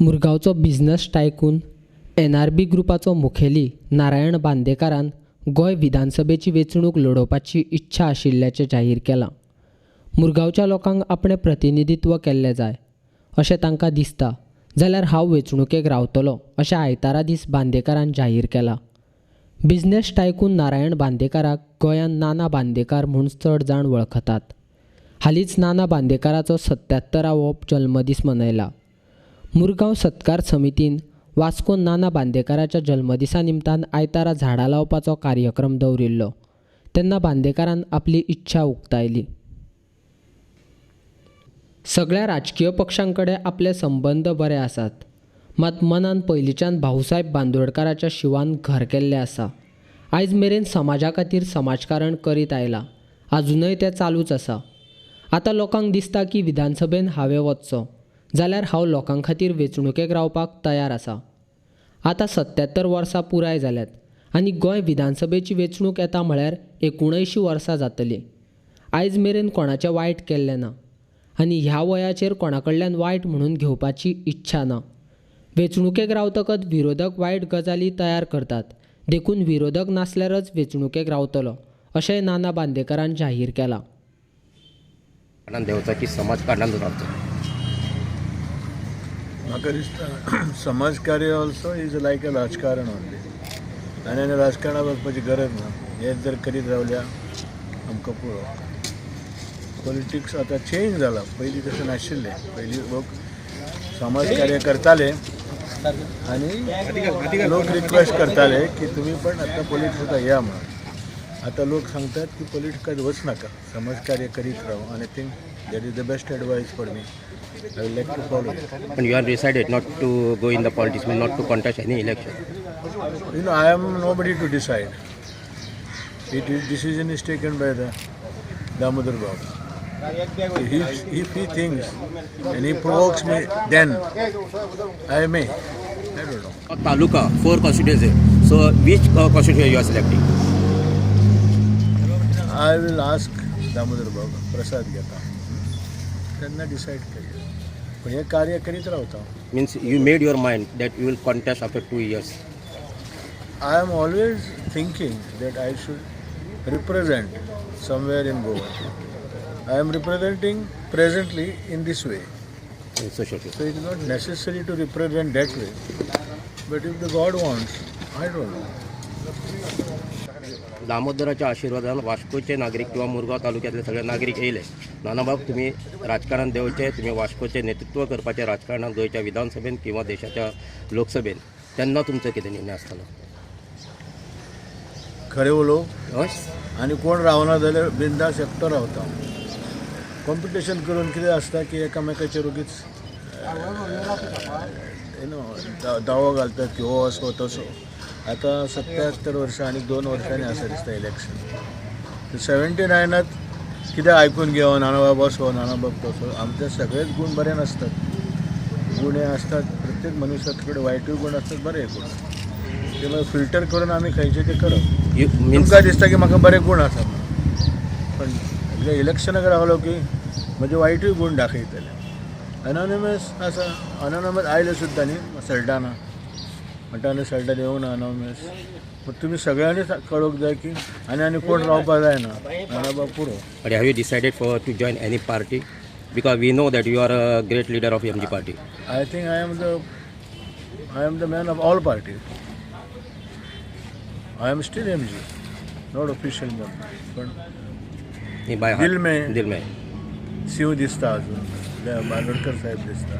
मुरगांवचो business tycoon NRB ग्रुपाचो मुखेली नारायण बांदेकारान गोंय विधानसभेची वेंचणूक लडोवपाची इच्छा आशिल्ल्याचें जाहीर केलां. मुरगांवच्या लोकांक आपणें प्रतिनिधित्व केल्लें जाय अशें तांकां दिसता जाल्यार हांव वेंचणुकेक रावतलो अशें आयतारा दीस बांदेकारान जाहीर केलां. बिझनस टायकून नारायण बांदेकाराक गोंयांत नाना बांदेकार म्हूण चड जाण वळखतात. हालींच नाना बांदेकाराचो 77वो जल्मदीस मनयला. मुरगांव सत्कार समितीन वास्को नाना बांदेकाराच्या जल्मदिसा निमतान आयतारा झाडां लावपाचो कार्यक्रम दवरिल्लो तेन्ना बांदेकारान आपली इच्छा उक्तायली. सगळ्या राजकीय पक्षां कडेन आपले संबंद बरे आसात, मात मनान पयलींच्यान भाऊसाहेब बांदोडकाराच्या शिवान घर केल्लें आसा. आयज मेरेन समाजा खातीर समाजकारण करीत आयला, आजुनय तें चालूच आसा. आतां लोकांक दिसता की विधानसभेन हांवें वचचो जाल्यार हांव लोकां खातीर वेंचणुकेक रावपाक तयार आसा. आतां 77 वर्सां पुराय जाल्यात आनी गोंय विधानसभेची वेंचणूक येता म्हळ्यार 79 वर्सां जातलीं. आयज मेरेन कोणाचें वायट केल्लें ना आनी ह्या वयाचेर कोणा कडल्यान वायट म्हणून घेवपाची इच्छा ना. वेंचणुकेक रावतकच विरोधक वायट गजाली तयार करतात, देखून विरोधक नासल्यारच वेंचणुकेक रावतलो अशेंय नाना बांदेकारान जाहीर केलां. देवचाकी समाजकारणान रावचो. म्हाका दिसता समाजकार्य ऑल्सो is like अ राजकारण ओन्ली. आनी आनी राजकारणाक वचपाची गरज ना. हें जर करीत रावल्यार आमकां पुरो. पॉलिटिक्स आतां चेंज जाला, पयलीं तशें नाशिल्लें. पयलीं लोक समाजकार्य करताले आनी लोक रिक्वेस्ट करताले की तुमी पण आतां पॉलिटिक्साक या म्हणून. आतां लोक सांगतात की पॉलिटिक्सात वचनाका, समाजकार्य करीत राव. आनी I think that is the best advice for me. I will like to follow it. But you are decided not to go in the politics, not to contest any election. I am nobody to decide. It is decision is taken by the Damodar Babu. If he thinks and he provokes me, then I may. I don't know. Taluka, 4 constituencies. So which constituency you are selecting? I will ask Damodar Babu, Prasad घेता तेन्ना decide करूया. पण हें कार्य करीत रावता. Means you made your mind that you will contest after 2 years. I am always thinking that I should represent somewhere in Goa. I am representing presently in this way. In social. So it is not necessary to represent that way. But if the God wants, I don't know. दामोदराच्या आशीर्वादान वास्कोचे नागरीक किंवा मुरगांव तालुक्यातले सगळे नागरीक येयले. नानाबाब, तुम्ही राजकारणात देवचे, तुम्ही वास्कोचे नेतृत्व करपाचे राजकारणात गोंयच्या विधानसभेन किंवा देशाच्या लोकसभेन, तेन्ना तुमचो कितें निर्णय आसतलो? खरें उलोवं आनी कोण रावना जाल्यार बिंदास एकटो रावता. कॉम्पिटिशन करून कितें आसता की एकामेकाचेर ओगीच you know दावो घालतात की हो असो तसो. आतां 77 वर्सां आनी 2 वर्सांनी आसा दिसता इलेक्शन. 79 कितें आयकून घेवन नानाबाब असो नानाबाब तसो, आमचे सगळेच गूण बरे नासतात. गुण हे आसतात प्रत्येक मनुष्या कडेन, वायटूय गूण आसतात, बरेय गूण आसतात. ते मागीर फिल्टर करून आमी खंयचे ते करप. तुमकां दिसता की म्हाका बरे गूण आसा, पण इलेक्शनाक रावलो की म्हजे वायटूय गूण दाखयतले. अनॉनिमस आसा, अनॉनिमस आयले सुद्दां न्ही सल्टाना म्हणटा आनी सल्टान येवना अनॉनिमस. तुमी सगळ्यांनी कळोवंक जाय की आनी आनी कोण रावपाक जायना, नानाबाब पुरो. But have you decided for to join any party? Because we know that you are a great leader of MG party. I think I am the man of all parties. I am still MG, not official member. पण दिल में दिल में सिंह दिसता अजून, बांदोडकर साहेब दिसता.